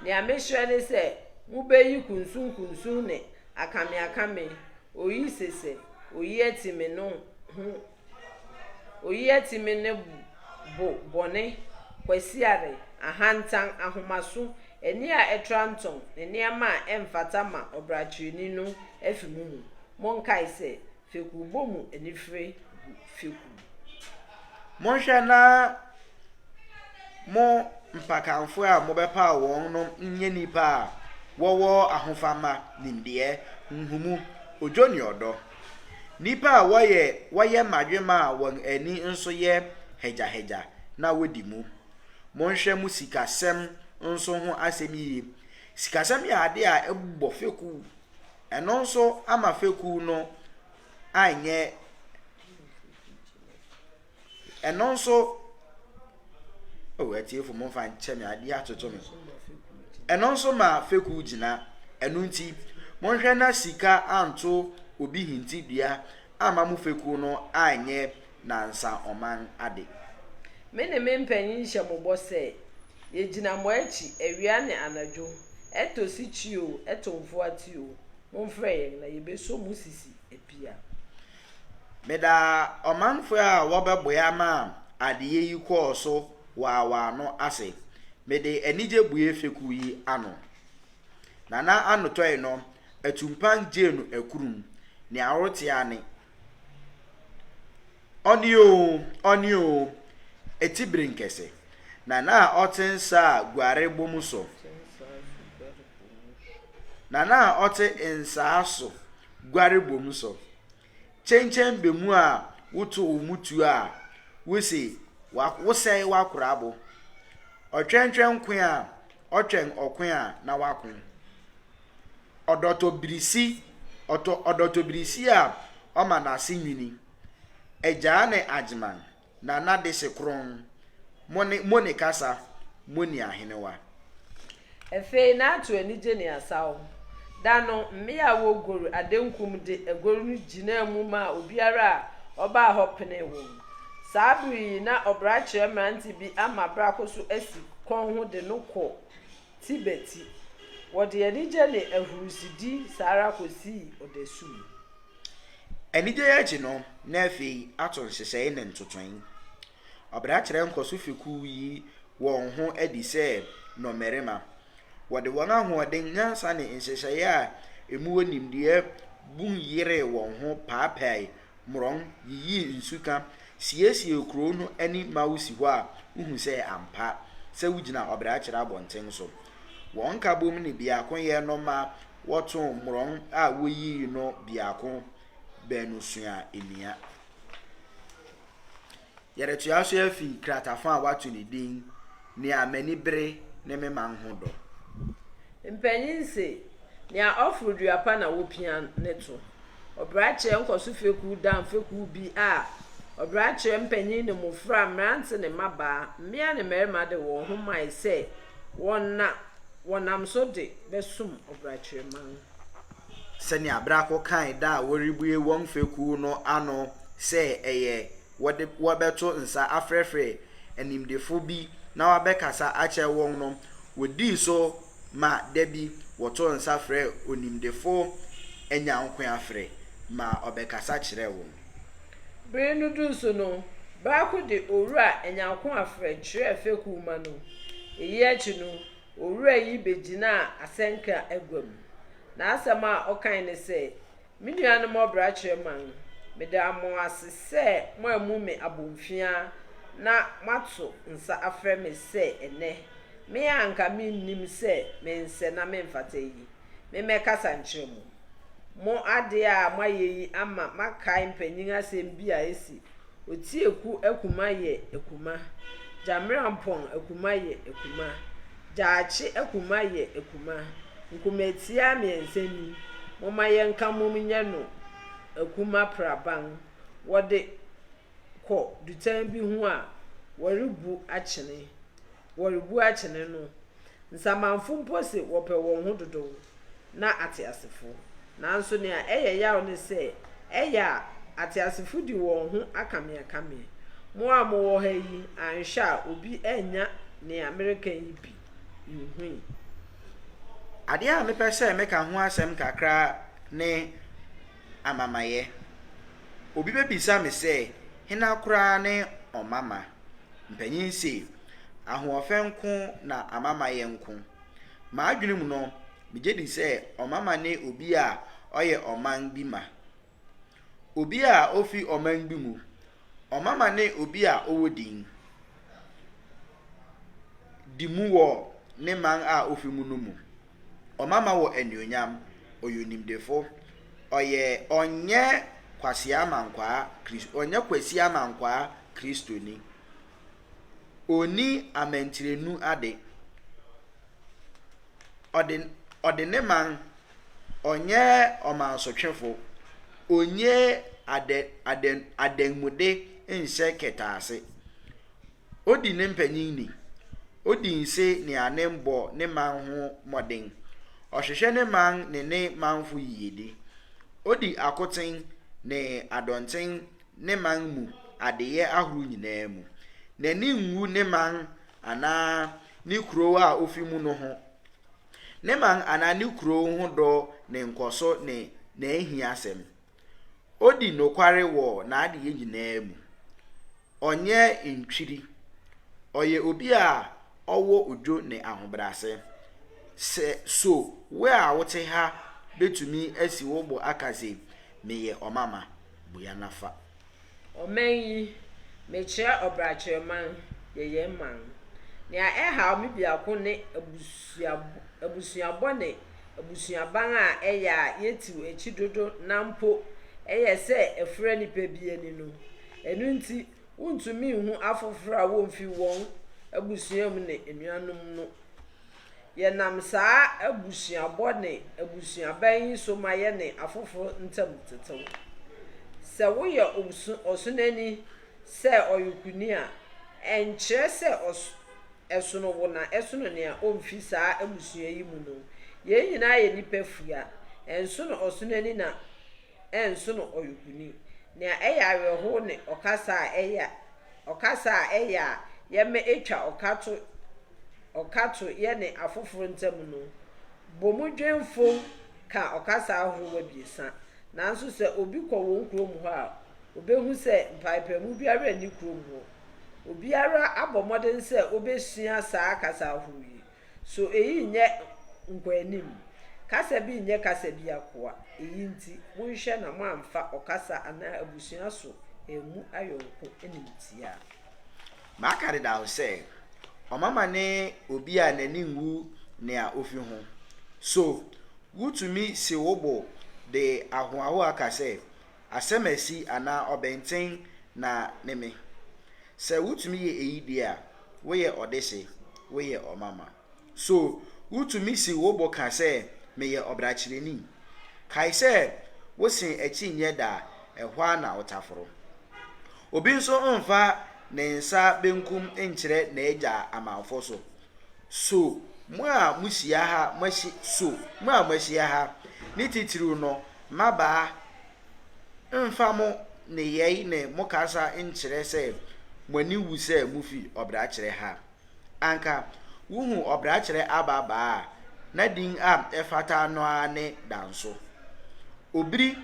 Nea mesrɛ ne sɛ mubeyi kunsunkunsun ne akameakame, oyi sese, oyi ati me no ho oyi ati me ne bo bɔne, kwasiare, ahantan, ahomaso, ani a ɛtra ntɔn, ne nneɛma a ɛmfata ma ɔbrakyerɛni no afi mo mu. Monkae sɛ, fekuwbɔ mu anifere gu fekuw. Monhwɛ na mo mpakamfo a mobɛpaw wɔn no nyɛ nnipa a wɔwɔ ahofama, nimdeɛ, nhumu, odwo ne ɔdɔ. Nnipa a wɔyɛ wɔyɛ mmadwemma a wɔn ani nso yɛ hagyahagya na wodi mu. Monhwɛ mo sikasɛm nso ho asɛm yiye. Sikasɛm yɛ ade a ɛbɔ fekuw. Ɛno nso ama fekuw no anyɛ ɛno nso oh atiefo momfa nkyɛ me adeɛ atoto me. Ɛno nso ma fekuw gyina. Ɛno nti, monhwɛ na sika anto obi hintidua amma mo fekuw no anyɛ nansa ɔman ade. Me ne me mpanyin hyɛ mo bɔ sɛ, yegyina mo akyi awia ne anadwo, ɛtɔ sikyi oo, ɛtɔ mfuate oo, momfrɛ yɛn na yebeso mo sisi apia. Meda ɔmanfo a wɔbɛboa maa adeyɛ yi kɔɔ so waawaa no ase. Mede anigye bue fekuw yi ano. Nana anotɔe no, atumpan gyee no akurum. Nea ɔrete ara ne, Ɔne oo, ɔne oo, eti bere nkɛse. Nana a ɔte nsa a guare bom so. Nana a ɔte nsaa so guare bom so. Kyenkyen bɛ mu a woto wo mu tuo a, wose wosɛe w'akorabo. Ɔtwɛntwɛn ko a ɔtwɛn ɔko a na wako. Ɔdɔtɔbirisi, ɔtɔ ɔdɔtɔbirisi a ɔma n'ase nwini. Agyaa ne Agyeman, Nana Dese Kron, mo ne mo ne kasa, mo ni ahenewa. Afei n'ato anigye ne asaw. Da no, mmea a wogoru adenkum de agoru no gyinaa mu maa obiara a ɔbaa hɔ penee wɔn. Saa bere yi na ɔbrakyerɛ mmerante bi ama brako so asi kɔn ho de no kɔ ti bɛ ti. Wɔde anigye ne ahurusidi saa ara kosii ɔdasum. Anigye yi akyi no, na afei ato nhyehyɛe ne ntotoe. Ɔbrakyerɛ nkɔso fekuw yi wɔn ho adi sɛ nnɔmmarima. Wɔde wɔn ahoɔden, nyansa ne nhyehyɛe a emu wɔ nimdeɛ bum yeree wɔn ho paapaee mmorɔn, yiyii nsuka, siesiee kurow no ani ma wusi hɔ a wuhu sɛ ampa sɛ wugyina ɔbrakyerɛ abɔnten so. Wɔn nkabom ne biakoyɛ no ma wɔtoo mmorɔn a woyii no biako baanu sua emia. Yɛretoa so afi kratafa a wɔato ne din Nea M'ani Bere Ne Me Man Ho Dɔ. Mpanyin se, Nea ɔforo dua pa na wopia no to. Ɔbrakyerɛ Nkɔso Fekuw dan fekuw bi a ɔbrakyerɛ mpanyin ne mmofra, mmerante ne mmabaa, mmea ne mmarima de wɔn ho mae sɛ wɔn na wɔnam so de bɛsom ɔbrakyerɛ man. Sɛnea Brako kae da a wɔrebue wɔn fekuw no ano sɛ ɛyɛ wɔde wɔbɛto nsa afrɛfrɛ animdefo bi na wɔabɛkasa akyerɛ wɔn no, wodii so ma da bi wɔtoo nsa frɛɛ onimdefo Anyankoafre ma ɔbɛkasa kyerɛɛ wɔn. Bere no duu so no, Brako de Owura Anyankoafre kyerɛɛ fekuw ma no. Eyi akyi no, owura yi begyinaa asɛnka agua mu. N'asɛm a ɔkae ne sɛ, Me nuanom ɔbrakyerɛ man, meda mo ase sɛ moammu me abomfiaa na moato nsa afrɛ me sɛ ɛnnɛ, me a anka minnim sɛ mensɛ na memfata yi, memmɛkasa nkyerɛ mo. Mo ade a moayɛ yi ama makae mpanyin asɛm bi a ese, Otieku akuma yɛ akuma, Gyamerampɔn akuma yɛ akuma, Gyaakye akuma yɛ akuma. Nkomatia mmiɛnsa ni, momma yɛnka mmom nyɛ no akuma praban. Wɔde kɔ dutan bi ho a wɔrebu akyene, wɔrebu akyene no. Nsamanfo mpo se wɔpɛ wɔn ho dodow na ateasefo. Nanso nea ɛyɛ yaw ne sɛ, ɛyɛ a. Ateasefo di wɔn ho akameakame. Mo a mowɔ ha yi, anhwɛ a obi annya nea mereka yi bi nhui. Adeɛ a mepɛ sɛ meka ho asɛm kakra ne amamayɛ. Obi bɛbisa me sɛ, hena koraa ne ɔmama? Mpanyin se, ahoɔfɛ nko na amamayɛ nko. M'adwene mu no, migye di sɛ ɔmama ne obi a ɔyɛ ɔman bi ma. Obi a ofi ɔman bi mu. Ɔmama ne obi a ɔwɔ din di mu wɔ ne man a ofi mu no mu. Ɔmama wɔ anuonyam, ɔyɛ onimdefo, ɔyɛ ɔnyɛ kwasea amankwaa Kris ɔnyɛ kwasi amankwaa Kristoni. Onni amantirenu ade. Ɔde ɔde ne man, ɔnyɛ ɔmansotwefo, onnye adɛ adɛ adanmude nhyɛ kɛtɛase. Odi ne mpanyin ni, odi nse ne anem bɔ ne man ho mmɔden, ɔhwehwɛ ne man ne ne manfo yiyedi. Odi akoten ne adɔnten ne man mu adeyɛ ahorow nyinaa mu. N'ani nwu ne man anaa ne kurow a ofi mu no ho. Ne man anaa ne kurow ho dɔ ne nkɔso ne n'ahiasɛm. Odi nokware wɔ n'adeyɛ nyinaa mu. Ɔnyɛ ntwiri. Ɔyɛ obi a ɔwɔ odwo ne ahobrɛase. Sɛ so wo a wote ha betumi asi wo bo aka se, meyɛ ɔmama? Bua na fa. Ɔman yi, mekyerɛ ɔbrakyerɛman, yɛ yɛn man. Nea ɛhaw me biako ne abusuabɔ ne abusuaban a ɛyɛ a yetiw akyi dodo na mpo ɛyɛ sɛ afura nnipa bi ani no. Ɛno nti, wontumi nhu afoforo a womfi wɔn abusua mu ne anuanom no. Yɛnam saa abusuabɔ ne abusuaban yi so ma yɛne afoforo ntam tetew. Sɛ woyɛ ɔsonani sɛ ɔyokuni a, ɛnkyerɛ sɛ ɛsono wo na ɛsono nea omfi saa abusua yi mu no. Yɛn nyinaa yɛ nnipa fua. Ɛnsono ɔsonani na ɛnsono ɔyokuni. Nea ɛyɛ awerɛhow ne ɔkasa a ɛyɛ ɔkasa a ɛyɛ a yɛma etwa ɔka to ɔka to yɛne afoforo ntam no. Bomudwenfo ka ɔkasa ahorow abiɛsa, nanso sɛ obi kɔ wɔn kurom hɔ a, obehu sɛ mpaepaemu biara nni kurom hɔ. Obiara abɔ mmɔden sɛ obesua saa kasa ahorow yi. So eyi nyɛ nkɔanim? Kasa bi nyɛ kasa bi akoa. Eyi nti, monhwɛ na moamfa ɔkasa anaa abusua so ammu ayɔnko animtiaa. Maka dedaw sɛ, ɔmama ne obi a n'ani nwu nea ofi ho. So wutumi si wo bo de ahoahoa ka sɛ, Asɛmasi anaa ɔbɛnten na ne me? Sɛ wutumi yɛ eyi de a, woyɛ ɔdehye, woyɛ ɔmama. So wutumi si wo bo ka sɛ, Meyɛ ɔbrakyerɛni? Kae sɛ wosen akyi nyɛ da a, ɛhɔ ara na wotaforo. Obi nso mfa ne nsa benkum nkyerɛ n'agya amamfo so. So mo a muhyia ha moahyi so mo a moahyia ha, ne titiriw no, mmabaa, mfa mo nneyɛe ne mo kasa nkyerɛ sɛ mo ani wu sɛ mufi ɔbrakyerɛ ha? Anka wuhu ɔbrakyerɛ ababaa a, na din a ɛfata no ara ne Danso. Obiri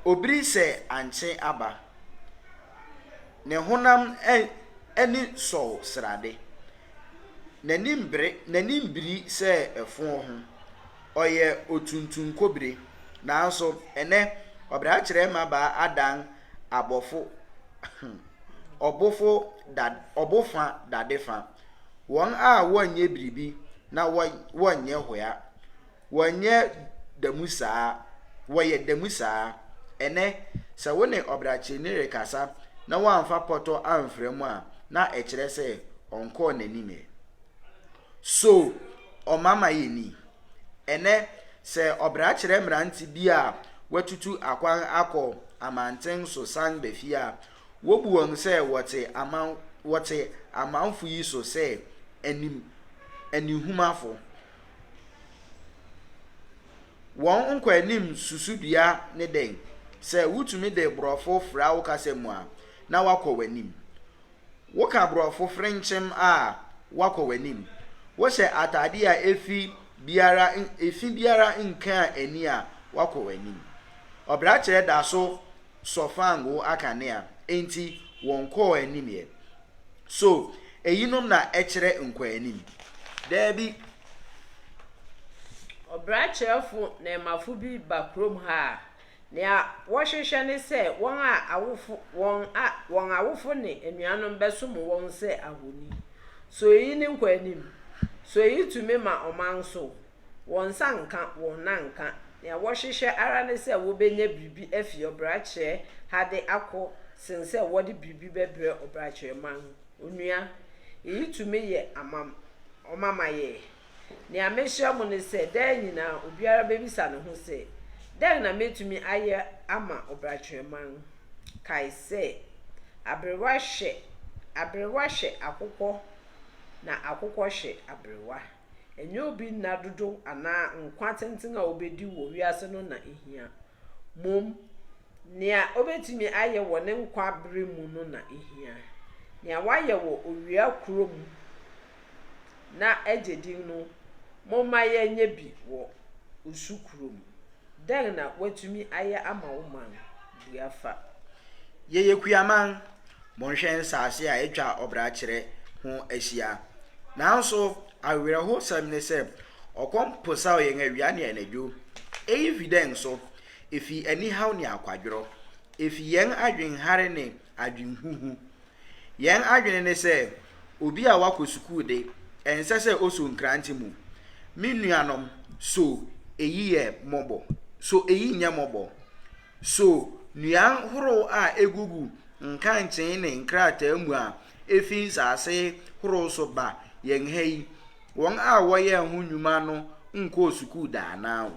obiri sɛ ankye aba. Ne honam ani sɔw srade. N'anim bere n'anim biri sɛ ɛfoɔ ho. Ɔyɛ otuntunkobire. Nanso ɛnnɛ, ɔbrakyerɛ mmabaa adan abɔfo ɔbofo da ɔbofa dadefa. Wɔn a wɔnyɛ biribi na wɔnyɛ hoa. Wɔnyɛ da mu saa. Wɔyɛ da mu saa. Ɛnnɛ, sɛ wo ne ɔbrakyerɛni rekasa na woamfa pɔtɔ amfra mu a, na ɛkyerɛ sɛ ɔnkɔɔ n'anim ɛ. So ɔmama yɛ ni? Ɛnnɛ, sɛ ɔbrakyerɛ mmerante bi a watutu akwan akɔ amanten so san ba fie a, wobu wɔn sɛ wɔte aman wɔte amanfo yi so sɛ anim anihumafo. Wɔn nkɔanim susudua ne dɛn? Sɛ wutumi de Borɔfo fra wo kasa mu a, na woakɔ w'anim. Woka Borɔfo frenkyemm a, woakɔ w'anim. Wohyɛ atade a efi biara efi biara nkaa ani a, woakɔ w'anim. Ɔbrakyerɛ da so sɔ fangoo akanea, enti wɔnkɔɔ anim ɛ. So eyinom na ɛkyerɛ nkɔanim? Dabi. Ɔbrakyerɛfo nnɛɛmmafo bi ba kurom ha a, nea wɔhwehwɛ ne sɛ wɔn a awofo wɔn a wɔn awofo ne anuanom bɛsom wɔn sɛ ahoni. So eyi ne nkɔanim? So eyi tumi ma ɔman so? Wɔn nsa nka, wɔn nan nka. Nea wɔhwehwɛ ara ne sɛ wobenya biribi afi ɔbrakyerɛ ha de akɔ sen sɛ wɔde biribi bɛbrɛ ɔbrakyerɛ man. Onua, eyi tumi yɛ amam ɔmamayɛ? Nea mesrɛ mo ne sɛ daa nyinaa obiara bebisa ne ho sɛ, 'Dɛn na metumi ayɛ ama ɔbrakyerɛ man? Kae sɛ, aberewa hwɛ aberewa hwɛ akokɔ na akokɔ hwɛ aberewa. Ɛnyɛ obi nna dodow anaa nkwa tenten a obedi wɔ wiase no na ehia. Mmom, nea obetumi ayɛ wɔ ne nkwa bere mu no na ehia. Nea wayɛ wɔ owia kurom na agye din no, momma yɛnyɛ bi wɔ osu kurom. Dɛn na woatumi ayɛ ama wo man? Bua fa. Yɛyɛ kuaman, monhwɛ nsase a atwa ɔbrakyerɛ ho ahyia. Nanso awerɛhosɛm ne sɛ, ɔkɔm posaw yɛn awia ne anadwo. Eyi fi dɛn so? Efi anihaw ne akwadworɔ. Efi yɛn adwenhare ne adwenhuhu. Yɛn adwene ne sɛ, obi a wakɔ sukuu de, ɛnsɛ sɛ oso nkrante mu. Me nuanom, so eyi yɛ mmɔbɔ? So eyi nyɛ mmɔbɔ? So nnuan horow a egugu nkankyee ne nkrataa mu a efi nsase horow so ba yɛn ha yi, wɔn a wɔyɛɛ ho nnwuma no nkɔɔ sukuu da anaa?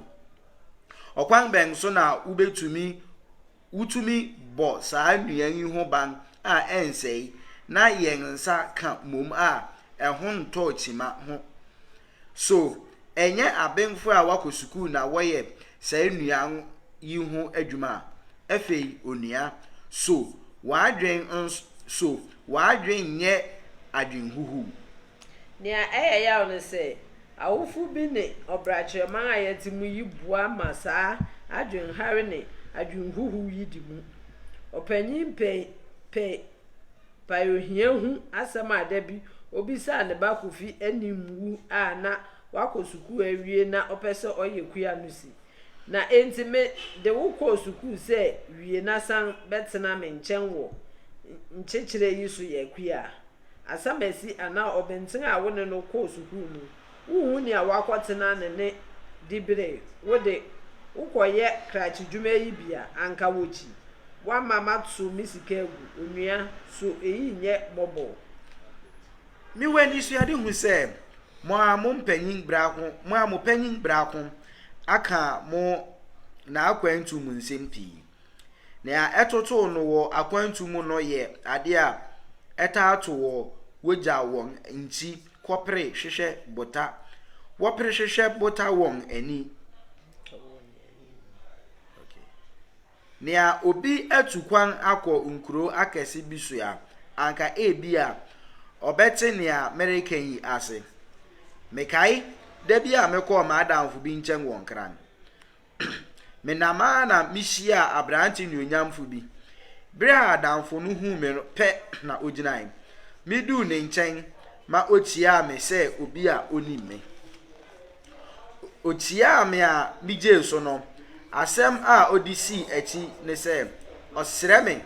Ɔkwan bɛn so na wobetumi wotumi bɔ saa nnuan yi ho ban a ɛnsɛe na yɛn nsa ka mmom a ɛho ntɔɔ kyima ho? So ɛnyɛ abenfo a wɔakɔ sukuu na wɔyɛ saa nnuan yi ho adwuma? Afei, onua, so w'adwene so w'adwene nyɛ adwenhuhuw? Nea ɛyɛ yaw ne sɛ, awofo bi ne ɔbrakyerɛman a yɛte mu yi boa ma saa adwenhare ne adwenhuhuw yi di mu. Ɔpanyin Pei Pei Pae ohia hu asɛm a da bi obisaa ne ba Kofi Animwu a na wakɔ sukuu awie na ɔpɛ sɛ ɔyɛ kua no se, Na enti me de wo kɔɔ sukuu sɛ wie na san bɛtena me nkyɛn wɔ nkyekyerɛ yi so yɛ kua? Asamasi anaa ɔbenten a wo ne no kɔɔ sukuu no, wunhu nea wakɔtena ne ne dibere, wo de, wokɔyɛ krakyedwuma yi bi a, anka wokyi. Woama mato me sika agu. Onua, so eyi nyɛ mmɔbɔ? Mewɔ anisoadehu sɛ mo ara mo mpanyin biako, mo ara mo panyin biako aka mo n'akwantu mu nsɛm pii. Nea ɛtotoo no wɔ akwantu mu no yɛ ade a ɛtaa to wɔ wogyaw wɔn nkyi kɔpere hwehwɛ bota wɔpere hwehwɛ bota wɔn ani. Nea obi atu kwan akɔ nkurow akɛse bi so a, anka ebia ɔbɛte nea mereka yi ase. Mekae da bi a mekɔɔ m'adamfo bi nkyɛn wɔ Nkran. Menam ara na mihyiaa aberante nuonyamfo bi. Bere a adamfo no huu me no pɛ na ogyinae. Miduu ne nkyɛn ma okyiaa me sɛ obi a onim me. Okyiaa me a migyee so no, asɛm a odi sii akyi ne sɛ ɔsrɛ me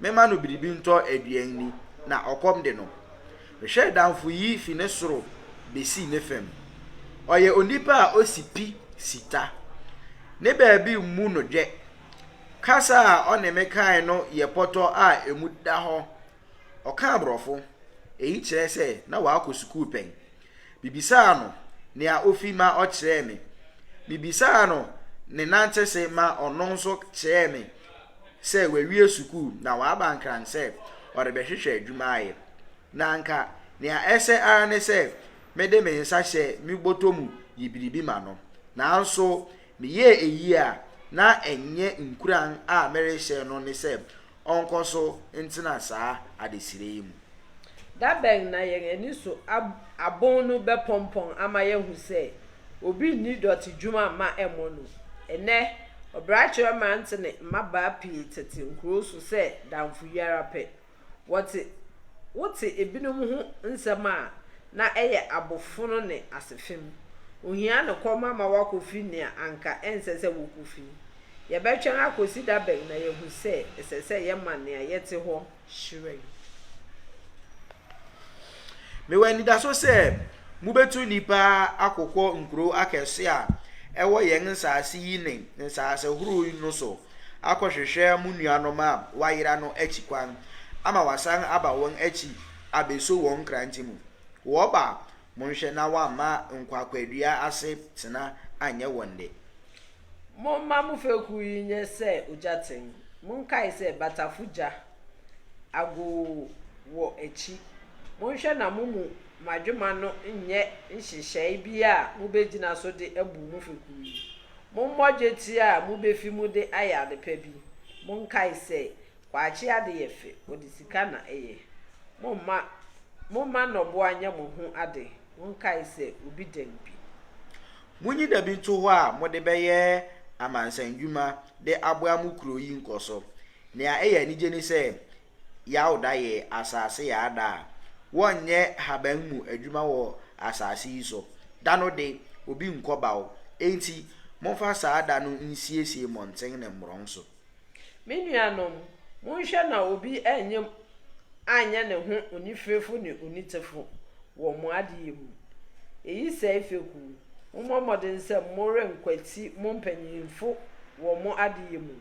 memma no biribi ntɔ aduan nni, na ɔkɔm de no. Mehwɛɛ damfo yi fi ne soro besii ne fam. Ɔyɛ onipa a osi pi si ta. Ne baabi mmu no dwɛ. Kasa a ɔne me kae no yɛ pɔtɔ a emu da hɔ. Ɔka aborɔfo. Eyi kyerɛ sɛ na wakɔ sukuu pɛn. Mibisaa no nea ofi ma ɔkyerɛɛ me. Mibisaa no ne nantese ma ɔno nso kyerɛɛ me sɛ wawie sukuu na waba Nkran sɛ ɔrebɛhwehwɛ adwuma ayɛ. Na anka nea ɛsɛ ara ne sɛ mede me nsa hyɛ me bɔtɔ mu yi biribi ma no. Nanso Meyɛɛ eyi a, na ɛnyɛ nkuran a merehyɛ no ne sɛ ɔnkɔ so ntena saa adesrɛ yi mu. Da bɛn na yɛn ani so abon no bɛpɔmpɔn ama yɛahu sɛ obi nni dɔtedwuma mma ɛmmɔ no? Ɛnnɛ, ɔbrakyerɛ mmerante ne mmabaa pii tete nkurow so sɛ damfo yi ara pɛ. Wɔte wote ebinom ho nsɛm a, na ɛyɛ abofono ne asefem. Ohia ne kɔm ama wɔakofi nea anka ɛnsɛ sɛ wokofi. Yɛbɛtwɛn akosi da bɛn na yɛahu sɛ ɛsɛ sɛ yɛma nea yɛte hɔ hyerɛn? Mewɔ anidaso sɛ mubetu nnipa akokɔ nkurow akɛse a ɛwɔ yɛn nsase yi ne nsase horow no so akɔhwehwɛ mo nuanom a wɔayera no akyi kwan ama wɔasan aba wɔn akyi abeso wɔn nkrante mu. Wɔba a, monhwɛ na wɔamma nkwaakwaadua ase tena anyɛ wɔn dɛ. Momma mo fekuw yi nyɛ sɛ ogyatɛn. Monkae sɛ batafo gya agow wɔ akyi. Monhwɛ na mo mu mmadwemma no nyɛ nhyehyɛe bi a mubegyina so de abu mo fekuw yi. Mommɔ dwetia a mubefi mu de ayɛ adepa bi. Monkae sɛ, kwakye ade yɛ fɛ, wɔde sika na ɛyɛ. Momma momma nnɔboa nyɛ mo ho ade. Monkae sɛ, obi dɛn bi. Munyi da bi nto hɔ a mode bɛyɛ amansan dwuma de aboa mo kurow yi nkɔso. Nea ɛyɛ anigye ne sɛ Yawda yɛ asase yaa da a wɔnyɛ haban mu adwuma wɔ asase yi so. Da no de, obi nkɔ baw. Enti, momfa saa da no nsiesie mmɔnten ne mmorɔn so. Me nuanom, monhwɛ na obi annye anyɛ ne ho onifirifo ne onitefo wɔ mo adeyɛ mu. Eyi sɛe fekuw. Mommɔ mmɔden sɛ morenkwati mo mpanyimfo wɔ mo adeyɛ mu.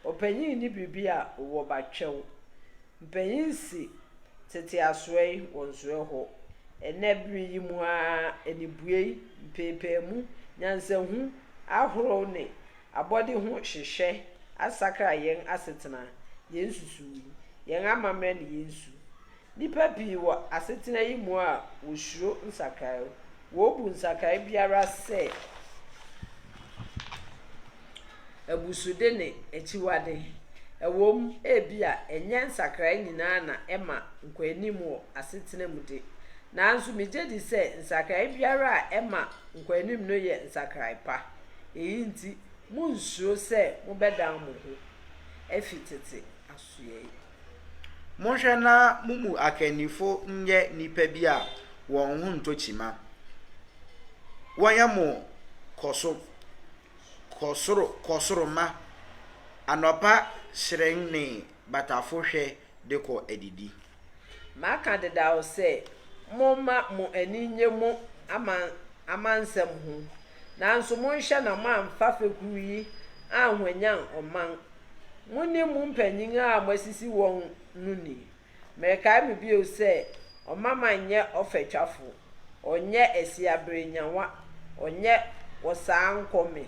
Ɔpanyin nni biribi a ɔwɔ ba twɛw. Mpanyin si tete asoɛe wɔ nsoɛ hɔ. Ɛnnɛ bere yi mu ara anibuei, mpɛɛpɛɛmu, nyansahu ahorow ne abɔde ho hwehwɛ asakra yɛn asetena, yɛn nsusuwii, yɛn amammerɛ ne yɛn su. Nnipa pii wɔ asetena yi mu a wosuro nsakrae. Wobu nsakrae biara sɛ abusude ne akyiwade. Ɛwom, ebia ɛnyɛ nsakrae nyinaa na ɛma nkɔanim wɔ asetena mu de, nanso migye di sɛ nsakrae biara a ɛma nkɔanim no yɛ nsakrae pa. Eyi nti, munnsuro sɛ mobɛdan mo ho afi tete asoɛe. Monhwɛ na mo mu akannifo nyɛ nnipa bi a wɔn ho ntɔ kyima. Wɔnyɛ mo kɔ so, kɔ soro, kɔ soro ma anɔpa hyerɛn ne batafo hwɛ de kɔ adidi. Maka dedaw sɛ, Momma mo ani nnye mo aman amansɛm ho, nanso monhwɛ na moamfa fekuw yi anhwanyan ɔman. Munni mo mpanyin a moasisi wɔn no ni. Merekae mo bio sɛ, ɔmamma nyɛ ɔfatwafo, ɔnyɛ asiaberenyawa, ɔnyɛ wɔsankɔme,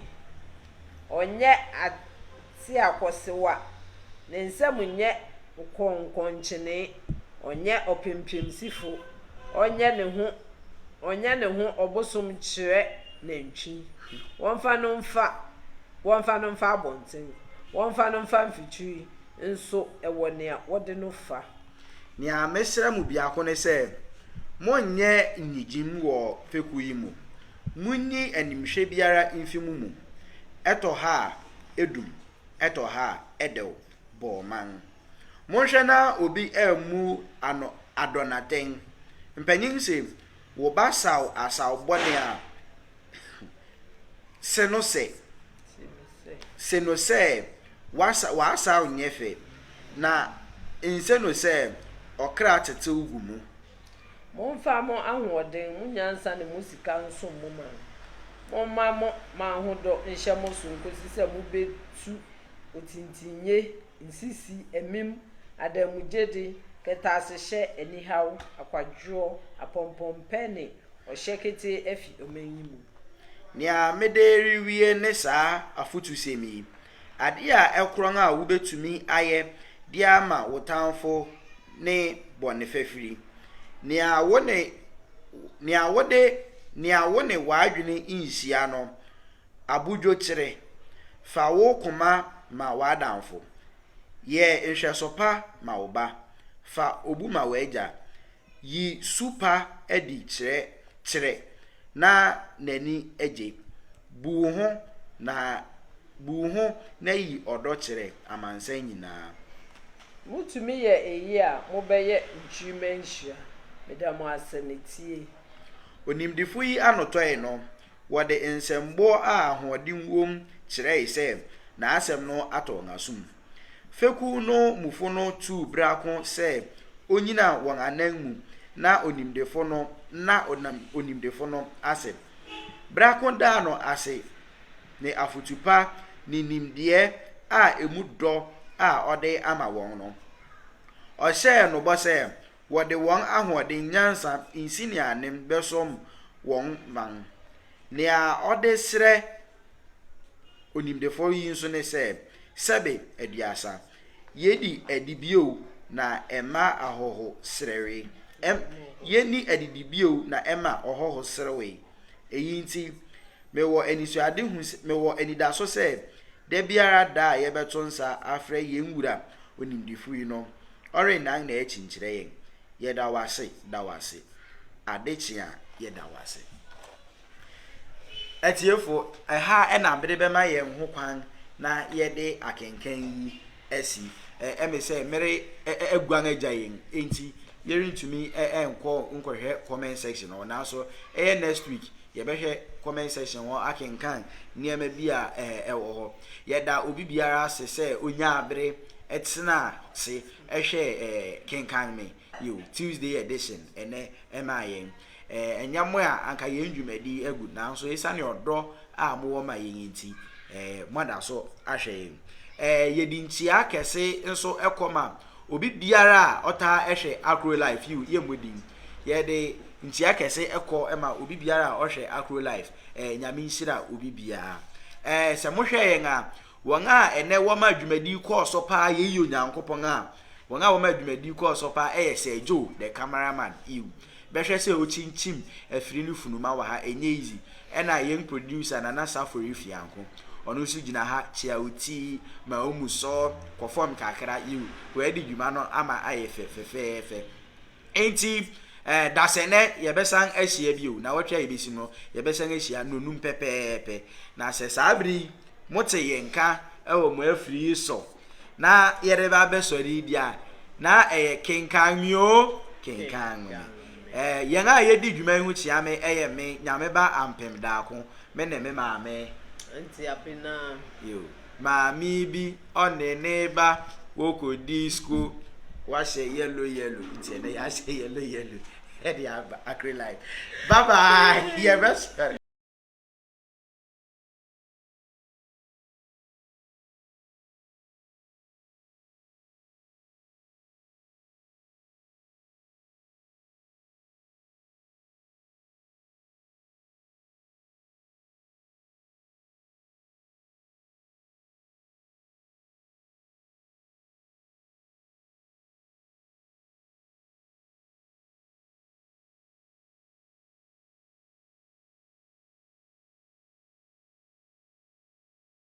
ɔnyɛ ateakɔsewa, ne nsam nyɛ nkɔnkɔnkyene, ɔnyɛ ɔpempemsifo, ɔnyɛ ne ho ɔnyɛ ne ho ɔbosom kyerɛ nantwi. Wɔmfa no mfa wɔmfa no mfa abɔnten, wɔmfa no mfa mfikyiri nso wɔ nea wɔde no fa. Nea mesrɛ mo biako ne sɛ, monnyɛ nyiyim wɔ fekuw yi mu. Munyi animhwɛ biara mfi mo mu. Ɛtɔ ha a, edum, ɛtɔ ha a, ɛdɛw, bɔ ɔman. Monhwɛ na obi ammu ano adɔ no atɛn. Mpanyin se, Wo ba saw asaw bɔne a, se no sɛ, se no sɛ w'asaw nyɛ fɛ, na nse no sɛ ɔkra tetew gu mu. Momfa mo ahoɔden, mo nyansa ne mo sika nsom mo man. Momma mo man ho dɔ nhyɛ mo so nkosi sɛ mubetu otintinnye, nsisi, amim, adanmugyede, kɛtɛasehyɛ, anihaw, akwadworɔ, apɔmpɔmpɛ ne ɔhyɛ ketee afi ɔman yi mu. Nea mede rewie ne saa afotusɛm yi, Ade a ɛkorɔn a wubetumi ayɛ de ama wo tamfo ne bɔne fafiri. Nea wo ne nea wode nea wo ne w'adwene nhyia no. Abodwokyere, Fa wo koma ma w'adamfo. Yɛ nhwɛso pa ma wo ba. Fa obu ma w'agya. Yi su pa adi kyerɛ kyerɛ na n'ani gye. Bu wo ho na bu wo ho na yi ɔdɔ kyerɛ amansan nyinaa. Motumi yɛ eyi a, mobɛyɛ nkyirimma nhyira. Meda mo ase ne tie. Onimdefo yi ano tɔe no, wɔde nsɛmmɔ a ahoɔden wom kyerɛe sɛ n'asɛm no atɔ wɔn asom. Fekuw no mufo no tuu biako sɛ onnyina wɔn ananmu na onimdefo no nna onimdefo no ase. Biako daa no ase ne afotu pa ne nimdeɛ a emu dɔ a ɔde ama wɔn no. Ɔhyɛɛ no bɔ sɛ wɔde wɔn ahoɔden, nyansa, nsi ne anem bɛsom wɔn man. Nea ɔde srɛ onimdefo yi nso ne sɛ, Sɛbe 30, yedi adi bio na ɛma ahɔho serewee. Ɛm, yenni adidi bio na ɛma ɔhɔho serewee. Eyi nti, mewɔ anisoadehu mewɔ anidaso sɛ da biara da a yɛbɛto nsa afrɛ yɛn wura onimdefo yi no, ɔrennan n'akyi nkyerɛ yɛn. Yɛda wo ase, da wo ase. Ade kye a, yɛda wo ase. Atiefo, ɛha na bere bɛma yɛn ho kwan na yɛde akenkan yi asi. Ɛme sɛ mmere aguan agya yɛn, enti yɛrentumi nkɔ nkɔhwɛ comment section hɔ. Nanso ɛyɛ next week yɛbɛhwɛ comment section hɔ akenkan nneɛma bi a ɛwɔ hɔ. Yɛda obi biara ase sɛ onyaa bere tenaa ase hwɛɛ Kenkan Me. Yiw, Tuesday edition ɛnnɛ ɛmaa yɛn. Ɛnyɛ mo a anka yɛn dwumadi yi agu, nanso esiane ɔdɔ a mowɔ ma yɛn nti, moada so ahwɛ yɛn. Yɛde nkyia kɛse nso kɔ ma obi biara a ɔtaa hwɛ Akro Life. Yiw, yɛmmɔ din. Yɛde nkyia kɛse kɔ ma obi biara a ɔhwɛ Akro Life. Nyame nhyira obi biara. Sɛ mohwɛ yɛn a, wɔn a ɛnnɛ wɔma dwumadi kɔɔ so paa yɛyi Onyankopɔn a Wɔn a wɔma dwumadi kɔɔ so paa yɛ Sir Joe the camera man ew bɛhwɛ sɛ okyinkyim afiri no funuma wɔ ha ɛnyɛ easy ɛna yɛn producer Nana Safori Fianko ɔno nso gyina ha kyea wo ti ma wo mu sɔ kɔ fam kakra ew wadi dwuma no ama ayɛ fɛ fɛfɛɛfɛ. Enti, eh, dasɛnnɛ yɛbɛsan ahyia bio, nnawɔtwe a yɛbɛsi no, yɛbɛsan ahyia nnɔnum pɛpɛɛpɛ. Na sɛ saa bere yi mote yɛn nka wɔ mo afiri yi so na yɛreba abɛsɔre yi deɛ a, na ɛyɛ kenkan me o, kenkan me. Eh, yɛn a yɛdi dwuma yi ho kyia me ɛyɛ me, Nyame ba Ampem Daako, me ne me maame. Auntie Abena. Yo. Maame bi ɔne ne ba wɔkɔ disco wahyɛ yellow yellow nti ɛnɛ yɛahyɛ yellow yellow ɛde aba akre life bye bye yɛbɛsɔre.